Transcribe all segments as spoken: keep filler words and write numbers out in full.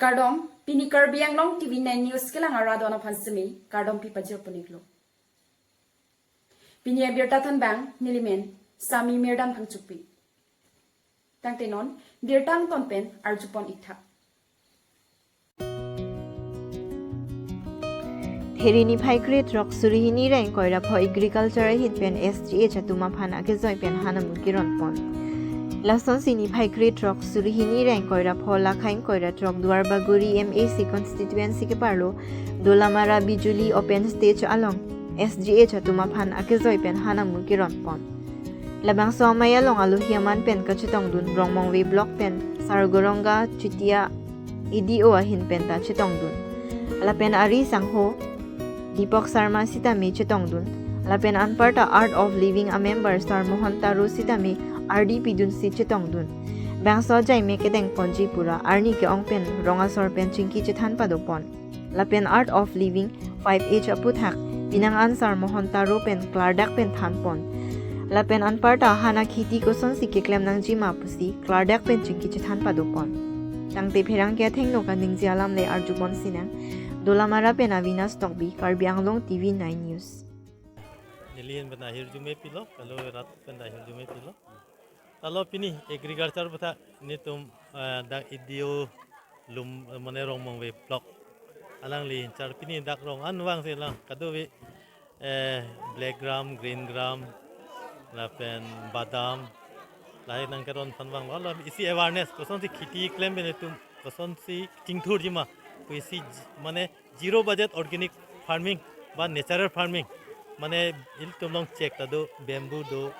Kardom, pini Karbi Anglong T V nine News kelang arat aphan semi kardom pi pajir puniklo. Pini abirta thanbang nelimen Sami Mirdam Phangchokpi. Tangte non birta angton pen arjupon iktha. Theri niphai kre throk suri hini ra ingkoi ra pho agriculture ahin pen S G H atum aphan akejoi pen han amu kiron pon. Lasonsi niphai kre throk suri hini ra ingkoi ra pho lakha ingkoi ra throk Duarbagori M A C constituency keparlo Dolamara Bijuli open stage along S G H atum aphan akejoi pen han amu kiron pon. Labangso amei along alohi aman pen kachetongdun Rongmongve block pen Sar Goranga Chutia A D O ahin pen ta chetongdun. Lapen ari sangho Deepak Sharma sitame chetongdun. Lapen anparta Art of Living a member Sar Mohan Taro sitame R D pidunsi chetongdun. Bangso ajaime kedeng ponji pura arni ke-ong pen rong asor pen chingki chethan padopon. Lapen Art of Living five H aputhak pinang an Sar Mohan Taro pen klardak pen thanpon. Lapen anparta han akhiti kosonsi keklem nangjima pusi klardak pen chingki chethan padopon. Tangte pherangke athengno kaningje alam le arjupon sinang. Dolamara pen Avinas Tokbi, Karbi Anglong T V nine News. Neli ahin pen ahirjume pilo, kalo rat pen ahirjume pilo. Talo pini agriculture butha netum, eh, dak A D O lum, eh, mane Rongmongve block. Alangli in-charge pini dak rong an vangsi lang kadokave, eh, black gram, green gram, lapen badam, lahai nangkeron aphan vanglo. Isi awareness, kosonsi kheti klem pen netum kosonsi chingthurjima, pu isi j-, mane zero budget organic farming ba natural farming, mane ilitum along chek ta do, bamboo do,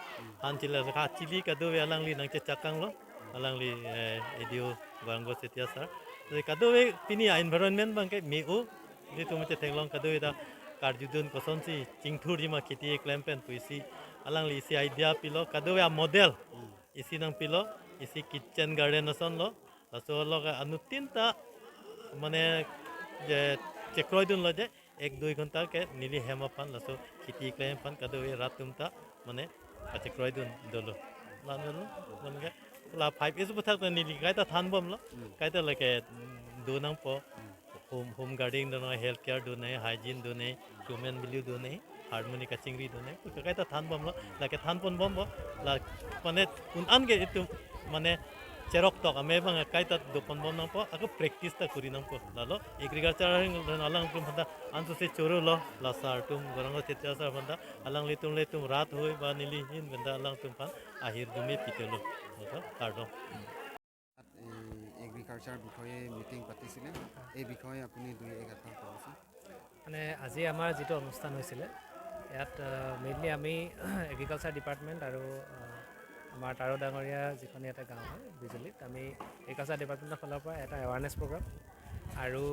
han chile kha chili kadokave alangli nangchechak kanglo, alangli, eh, A D O Gaurango Chetia sir. Te kadokave pini a environment abangke me-o, ilitum chetheklong kadokave ta karjudun kosonsi chingthurjima kheti klem pen pu isi alangli isi idea pilo, kadokave a model isi nangpilo, isi kitchen garden asonlo, laso lo ke anuttin ta mane je chekroidunlo je ek dui ghonta ke neli hem aphan laso kheti klem aphan kadokave rat atum ta mane kachekroidun dolo. Lan dolo, mane ke la five H aputhak ta neli kaita thanbomlo, kaita lake, mm, do nangpo, home, home gardening do nang, health care do nang, hygiene do nang, human value do nang, harmony kachingri do nang, kaita thanbomlo, lake thanponbompo, la mane un an ke itum mane cherok tok amei abang kaita doponbom nangpo, ako practice ta kuri nangpo. Lalo agriculture ahin alangtum aphanta ansose chorolo, la sir atum, Gaurango Chetia sir aphanta, alanglitum ilitum rat hoi ba neli ahin aphanta alangtum aphan ahirjume pitelo. Oto, kardom. এই এগ্ৰিকালচাৰ বিষয়ে মিটিং পাতিছিলে, এই বিষয়ে আপুনি দুই এষাৰ ক'বচোন। মানে আজি আমাৰ যিটো অনুষ্ঠান হৈছিলে, ইয়াত, আহ, মেইনলি আমি এগ্ৰিকালচাৰ ডিপাৰ্টমেণ্ট আৰু, আহ, আমাৰ তাৰো ডাঙৰীয়া যিখন ইয়াতে গাঁও হয় বিজুলীত, আমি এগ্ৰিকালচাৰ ডিপাৰ্টমেণ্টৰ ফালৰ পৰা এটা এৱাৰনেছ প্ৰগ্ৰাম আৰু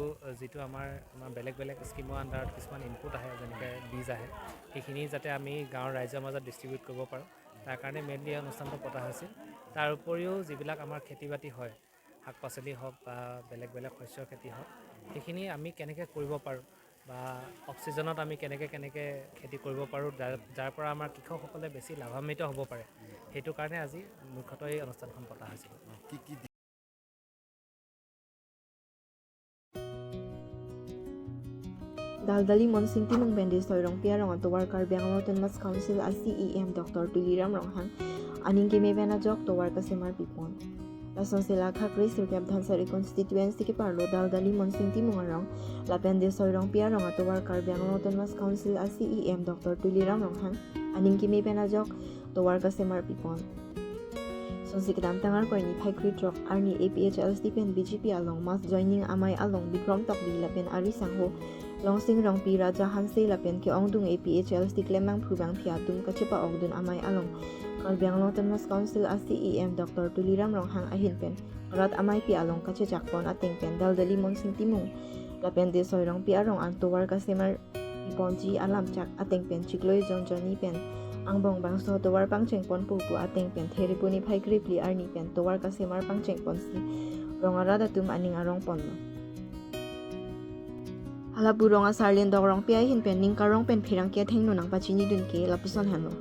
যিটো আমাৰ, আমাৰ বেলেগ বেলেগ স্কিমৰ আণ্ডাৰত কিছুমান ইনপুট আহে, যেনেকৈ বীজ আহে, সেইখিনি যাতে আমি গাঁৱৰ ৰাইজৰ মাজত ডিষ্ট্ৰিবিউট কৰিব পাৰোঁ, তাৰ কাৰণে মেইনলি এই অনুষ্ঠানটো পতা হৈছিল। তাৰ উপৰিও যিবিলাক আমাৰ খেতি বাতি হয়, শাক পাচলি হওক বা বেলেগ বেলেগ শস্যৰ খেতি হওক, সেইখিনি আমি কেনেকৈ কৰিব পাৰোঁ বা অফ ছিজনত আমি কেনেকৈ কেনেকৈ খেতি কৰিব পাৰোঁ, যাৰ, যাৰ পৰা আমাৰ কৃষকসকলে বেছি লাভান্বিত হ'ব পাৰে, সেইটো কাৰণে আজি মুখ্যতঃ এই অনুষ্ঠানখন পতা হৈছিল। কি কি Daldali Monsing Timung pen Desoy Rongpi arong atovar Karbi Anglong Autonomous Council a C E M Doctor Tuliram Ronghang aning keme pen ajok tovar kasemar pipon. Lasonsi la khakre sirkep Dhansiri constituency keparlo Daldali Monsing Timung arong lapen Desoy Rongpi arong atovar Karbi Anglong Autonomous Council a C E M Doctor Tuliram Ronghang aning keme pen ajok tovar kasemar pipon. Sonsi kedamtang Arkoi niphai krethrok arni A P H L C pen B J P along mass joining amei along Bikrom Tokbi lapen ari sangho Longsing Rongpi, Raja Hanse lapen ke-ongdung A P H L C klembangphu bangphi atum kachepa-okdun amei along Karbi Anglong Autonomous Council a C E M Doctor Tuliram Ronghang ahin pen rat ameipi along kachechakpon ateng pen Daldali Monsing Timung lapen Desoy Rongpi arong an tovar kasemar ponji alam chak ateng pen chiklo jon jonni pen angbong bangso tovar pangcheng ponpo pu ateng pen Theri pu niphai krephli arni pen tovar kasemar pangcheng ponsi rong arat atum aning arong ponlo. Hala pu rong asar Lendok Rongpi ahin pen ning karong pen pherangke athengno nangpachinidun ke lapuson henlo.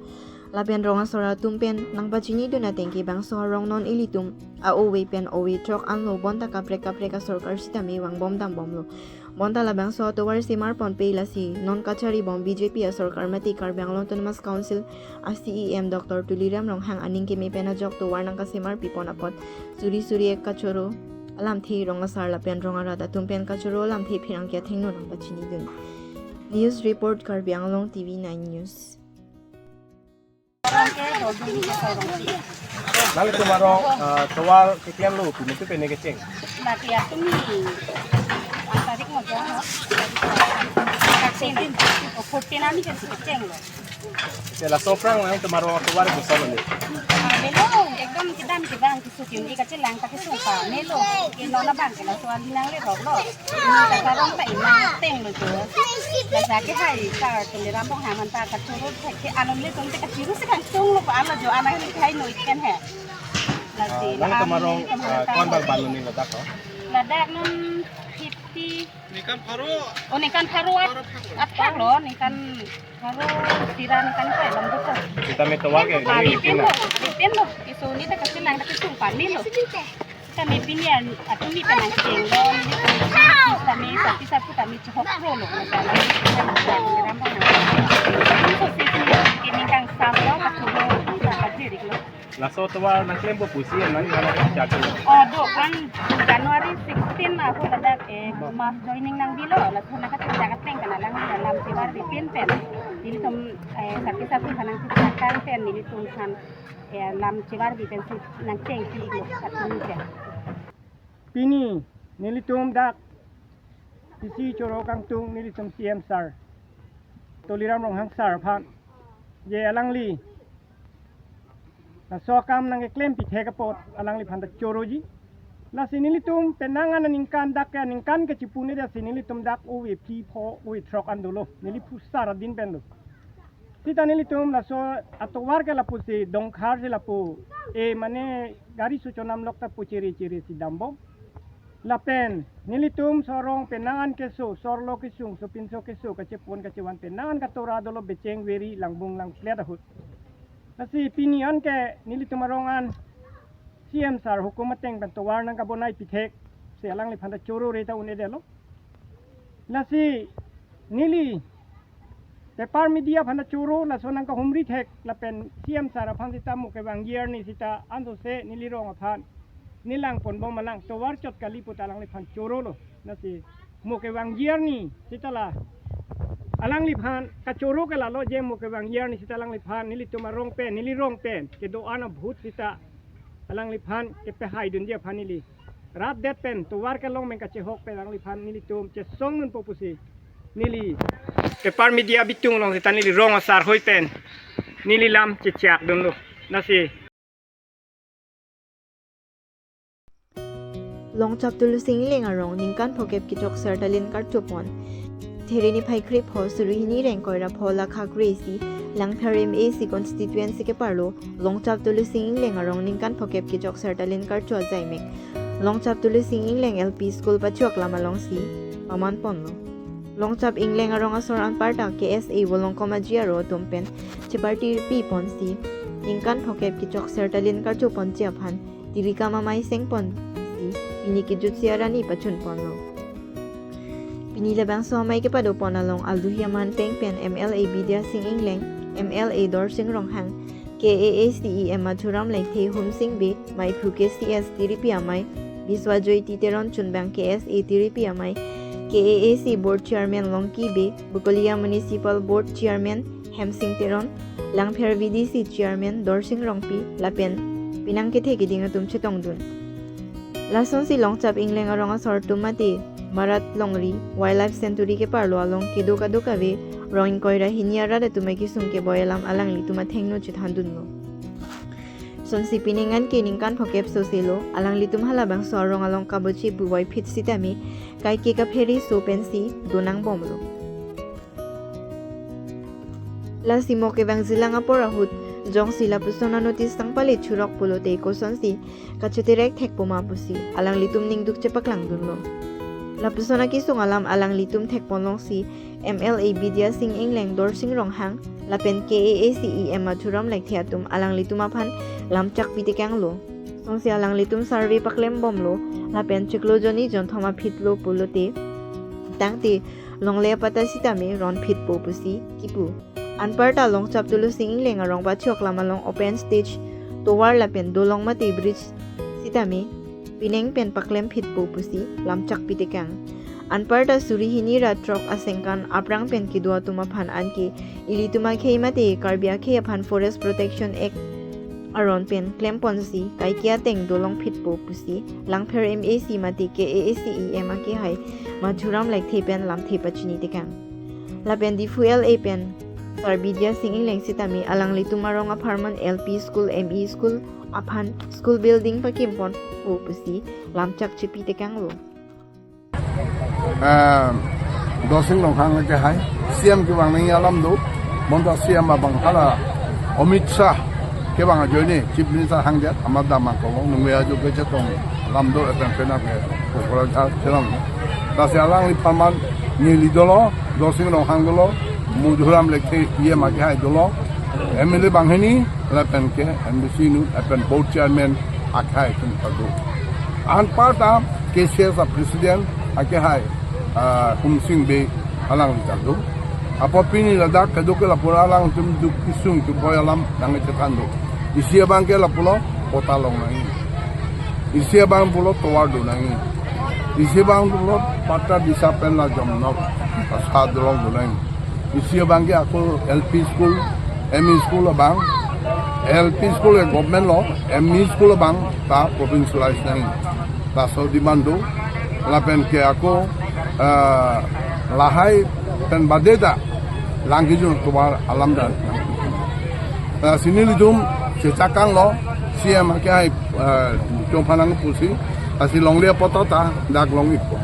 Lapen rong asor atum pen nangpachinidun ateng ke bangso arong non ilitum a-ove pen ove throk anlo, bonta kaprek kaprek asorkar sitame vangbom dambomlo. Bonta labangso atovar semar ponpe, lasi non kacharibom B J P asorkar mate Karbi Anglong Autonomous Council a-C E M Doctor Tuliram Ronghang aning keme pen ajok tovar nangkasemar pipon apot suri suri ek kachoro alamthe rong asar lapen rong arat atum pen kachoro alamthe pherangke athengno nangpachinidun. News report, Karbi Anglong T V nine News. Nangtum arong, ah, tovar keklemlo pu, nangtum pen ne kecheng? Lake atum ni, ang tarik mo jo, no? Thirteen, o fourteen arni pen si kechenglo. Te laso aphrang nangtum arong tovar koson lo? Ah, melo, ekdom kedam kedam, keso ke-un-e kachelang ta kesung pa, melo, ke non abang ke laso ali nangleroklo. Neli ta karong ta inang tenglo jo. Laso ke hai sar Tuliram Ronghang anta kachoro thek ke alam le tong te kachoro si kangtung lo pa alo jo, anak ni hai noi ken he. Lasi Ah, nangtum arong, ah, ko-an bang ban lo neli ladak ho? Ladak non fifty. Ningkan pharo. Oh, ningkan pharo at-, athak lo, ningkan pharo sira ningkan ko alam do ko. Sitame tovar ke, Ah, neli ripin lo, ripin lo. Keso ni ta kachelang ta kesung pa, melo. Kami pini an, atum ni kanang chenglo, ni kami sati sapu kami chehok pro lo, masalah ni kami chenglo, kami so sisi kini kang sam lo, kachoro, kachiri lo. Laso tovar nangklempo pusi, nang nang chak lo. Oh, do, an January sixteen ako ladak, eh, mass joining nangbilo, laso nangkachak ateng kan alang alam chevar ripin pen. Nelitum, eh, sati sapu kanang chak pen, nelitum kan eh, lam chevar bi pen si nangcheng pi lo, atum ni pen. Pini nelitum dak isi choro kangtung nelitum C M sir, Tuliram Ronghang sir aphan, je alangli laso akam nangkeklem pithek apot alangliphan ta choroji. Lasi nelitum penang an aningkan dak ke aningkan ke chipu ne dasi nelitum dak ove phli pho ove throk an dolo, neli phusar adin pen do. Sita nelitum laso atovar ke lapusi Dongkhar si lapu, e mane gari suchonam lok ta pu chere chere si dambom. Lapen nelitum so arong penang an keso, so arlo kesung, so pinso keso, kachepon kachevan penang an katora dolo, becheng veri langbung langplet ahut. Lasi pini an ke nelitum arong an C M sir hukum ateng pen tovar nangkabonai pithek si alangliphan ta choro re ta un-edetlo. Lasi neli paper media aphan ta choro, laso nangkahumri thek lapen C M sir aphan sita mo kevangji arni sita ansose neli rong aphan nelang ponbom alang tovar chot kali pu ta alangliphan choro lo. Lasi mo kevangji arni sita la alangliphan kachoro ke lalo, je mo kevangji arni sita alangliphan nelitum arong pen, neli rong pen kedo-an ahut sita alangliphan kepehaidunji aphan neli rat det pen tovar kelong pen kachehok pen alangliphan nelitum chesong nunpo pusi neli paper media bitung along sita neli rong asar hoi pen neli lam chechak dunlo. Lasi Longchap Tulusing Ingleng arong ningkan phokep kechok sertalin karchopon. There niphai krepho suri hini rengkoi ra pho lakha kre isi Langpher M A C constituency keparlo Longchap Tulusing Ingleng arong ningkan phokep kechok sertalin karcho ajaimek Longchap Tulusing Ingleng L P school pachuak lam alongsi paman ponlo. Longchap Ingleng arong asor anparta K S A volongkom aji aro atum pen cheparti pi ponsi ningkan phokep kechok sertalin karchopon che aphan tirikam amei seng ponsi pini kejutsi arani pachun ponlo. Pini labangso amei kepado pon along alduhi aman teng pen M L A Bidya Sing Ingleng, M L A Dorsing Ronghang, K A A C E M Mathuram Lekthe, Humsing Bey, Meiphu K C S tiripi amei Biswa Joyti Teron chunbang K S A tiripi amei, K A A C board chairman Longki Bey, Bokolia Municipal Board chairman Hemsing Teron, Langpher V D C chairman Dorsing Rongpi lapen penang kethe keding atum chetongdun. Lasonsi Longchap Ingleng arong asor atum mate Marat Longri Wildlife Sanctuary keparlo along kedo kadokave rong ingkoi ra hini arat atum akesung keboi alam alanglitum athengno chethandunlo. Sonsi pining an ke ningkan phokep soselo, alanglitum halabangso arong along kaboche buvoi phit sitame kaike kapheri so pensi donangbomlo. Lasi mo kevangjilang apor ahut jongsi lapuson anotice tangpale churok pulote kosonsi kacheterek thekpoma pusi alanglitum ningduk chepaklangdunlo. Lapuson akesung alam alanglitum thekponlongsi M L A Bidya Sing Engleng, Dorsing Ronghang lapen K A A C E M Madhuram Lekthe atum alanglitum aphan lamchak pitekanglo. Songsi alanglitum survey paklembomlo lapen chiklo jonni jonthom aphitlo pulote tangte longle apatta sitame ronphitpo pusi kipu. Anparta Longchap Tulusing Engleng arong pachok lam along open stage, tovar lapen dolong mate bridge sitame pining pen paklemphitpo pusi lamchak pitekang. Anparta suri hini ra throk asengkan aphrang pen kedo atum aphan anke ilitum akhei mate Karbi akhei aphan Forest Protection Act aron pen klemponsi kaike ateng dolongphitpo pusi Langpher M A C mate K A A C E M akehai Madhuram Lekthe pen lamthe pachinitekang. Lapen Diphu L A pen Sar Bidya Sing Engleng sitame alanglitum arong apharman L P school, M E school aphan school building pakimponpo pusi lamchak chipitekanglo. Eh, Dorsing Ronghang akehai C M kevang nangji alam do, bonta C M abang hala Amit Shah kevang ajoine Chief Minister hangdet amat damang kong nungve ajo kechetong alam do, epen penak ke kokora jha chelong. Lasi alangliphan neli dolo, Dorsing Ronghang dolo, Madhuram Lekthe E M akehai dolo, M L A banghini lapen ke M D C nu lapen board chairman akehai atum ta do. Anparta K C S a president akehai, ah, Humsing Bey alangli ta do. Apot pini ladak kedo ke lapu alangtum duk isung tu boy alam nangchethan do. Isi abang ke lapulo patta long nangji. Isi abang pulo tovar do nangji. Isi abang pulo patta disa pen la jomnok asa dolong do nangji. Isi abang ke ako L P school, M E school abang, L P school ke government lo, M E school abang ta provincialize nangji. Laso demand do, lapen ke ako, ah, lahai pen bade ta lang kejun tovar alam dan. Ah, si nelitum chechakanglo, C M akehai, ah, chongphanang pusi, lasi longle apatta ta dak long-ikpo.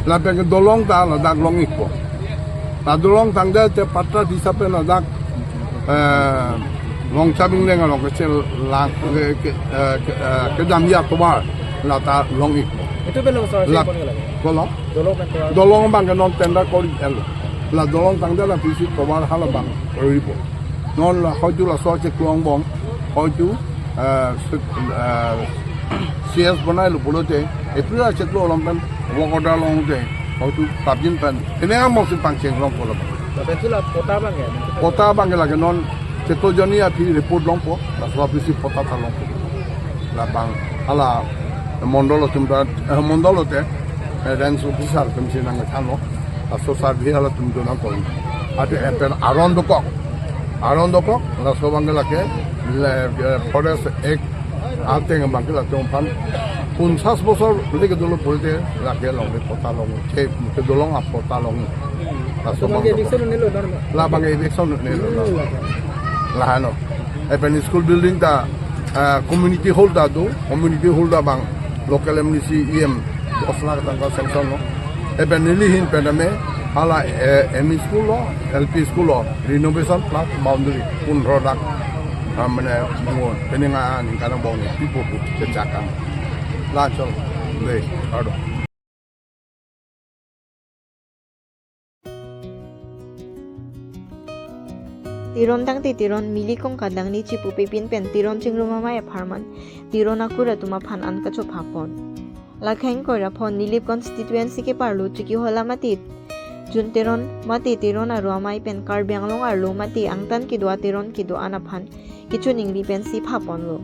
Lapen ke dolong ta ladak long-ikpo. La dolong tangdet te patta disa pen ladak, eh, Longchap Engleng along kechelang ke, ke, eh, ke, eh, kedamji atovar lata long-ikpo. Itu belum soal La- sih, lagi. Kolo? Dolong kan tovar. Dolong abang ke non tender kori-iklo. La dolong tangdet la pisi tovar hala abang koripo. Non la hoju laso chiklo angbong, hoju, eh, se-, eh, C S bonailo pulote, April achiklo along pen work order longte, hoju kapjin pen, ini ang moksin pangchenglongpo lo. Tapi itu la patta abang ya? Patta abang ke lagi non chiklo jonni aphi report longpo, laso aphi si patta ta longpo. Labang hala mondol atum ta, eh, mondol te, eh, range officer atum si nangthanlo. Laso survey halatum donangkok. Ate epen aron dokok. Aron dokok, laso abang ke lake, le, eh, Forest Act ateng abang ke latum aphan ponchas bosor lake dolo pulote lake longle patta long, ke, ke dolong apatta long. Laso abang ke dokok. Eviction nelo, normal. Labang eviction nelo, normal. Hmm. Lahano. Epen school building ta, ah, community hall ta do, community hall ta abang local M D C E M dos lakh tangka sanction lo. Epen neli ahin pen tame hala, eh, M E school lo, L P school lo, renovation plus boundary pondro lakh, ah, mane, mo, pening aningkan angbong pipo pu chechakang. Lachol, le, kardom. Teron tangte Teron, Milli Kongkat Dangni chipu pepin pen Teron Chingrum Amei apharman Teron akur atum aphan an kachophapon. Lakhang Koirapho Nilip constituency keparlo Chikihol amati Jun Teron mate Teron Aru Amei pen Karbi Anglong arlo mate angtan kedo a-Teron kedo-an aphan kechoningri pensi phaponlo.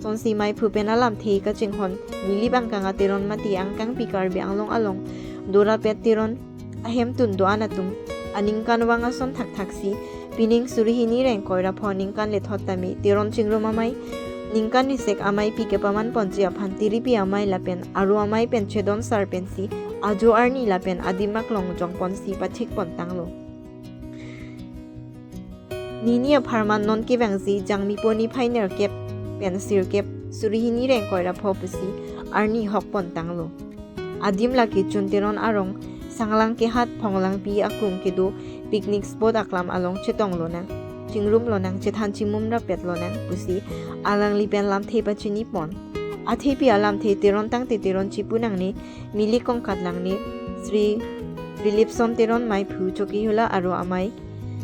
Sonsi meiphu pen alamthe kachinghon Nilip angkang a-Teron mate angkangpi Karbi Anglong along dorapet Teron ahemtun do-an atum aningkanvang ason thakthaksi pining suri hini rengkoi ra pho ningkan lethot tame Teron Chingrum Amei ningkan risek ameipi kepamanponji aphan Tiripi Amei lapen Aru Amei pen Chedon Sar pensi ajo arni lapen adim aklong jongponsi pathikpontanglo. Nini apharman non kevangji Jangmipo niphai nerkep pen sirkep suri hini rengkoi ra pho pusi arni hokpontanglo. Adim lake Jun Teron arong Sanglang kehat Phonglangpi akung kedo picnic spot aklam along chetonglonang, chingrumlonang, chethan chimum rappetlonang pusi alangli pen lamthe pachinipon. Athepi alamthe Teron tangte Teron chipu nangne, Mili Kongkat Langne, Sri Philipson Teron Maiphu Chokihola Aro Amei,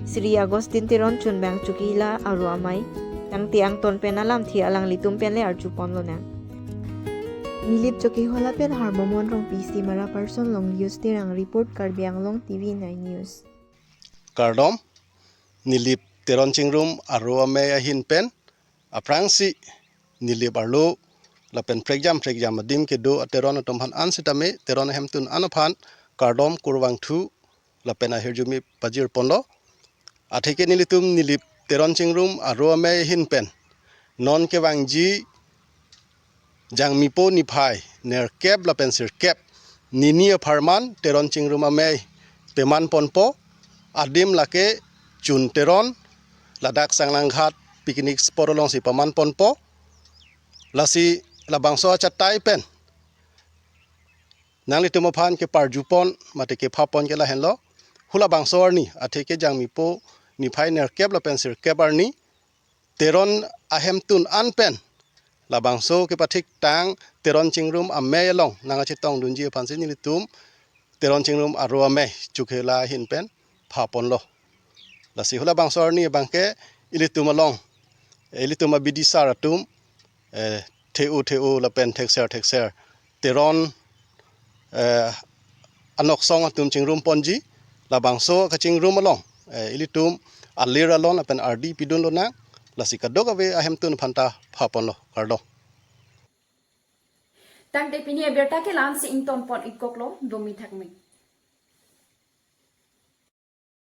Sri Augustine Teron Chunbang Chokihola Aro Amei, tangte angton pen alamthe alanglitum pen le arjupon lonang. Nilip Chokihola pen Harbomon Rongpi, Simara Parson Longlius Terang report, Karbi Anglong T V nine News. Kardom, Nilip Teron Chingrum Aro Amei ahin pen, aphrangsi Nilip arlo lapen prekjam prekjam adim kedo ateron atum aphan an sitame Teron ahemtun an aphan kardom kurvangthu lapen ahirjume pajirponlo. Atheke nelitum Nilip Teron Chingrum Aro Amei ahin pen non kevangji Jangmipo niphai nerkep lapen sirkep nini apharman Teron Chingrum Amei pemanponpo. Adim lake Chun Teron, ladak Sanglanghat picnic spot alongsi pamanponpo. Lasi labangso achatai pen nanglitum aphan keparjupon mate kephapon ke lahenlo. Hula bangso arni atheke Jangmipo niphai nerkep lapen sirkep arni Teron ahemtun an pen labangso kepathik tang Teron Chingrum Amei along nangkachetongdunji aphansi nelitum Teron Chingrum Aro Amei Chokihola ahin pen phaponlo. Lasi hula bangso arni abangke ilitum along, eh, ilitum abidisar atum, eh, the-o the-o lapen thekser thekser Teron, eh, anoksong atum chingrum ponji, labangso kachingrum along, eh, ilitum alir alon lapen ardi pidun lonang. Lasi kadokave ahemtun aphanta phaponlo. Kardom. Tangte pini abirta ke la-ansi ingtonpon-ikoklo, domi thakmi.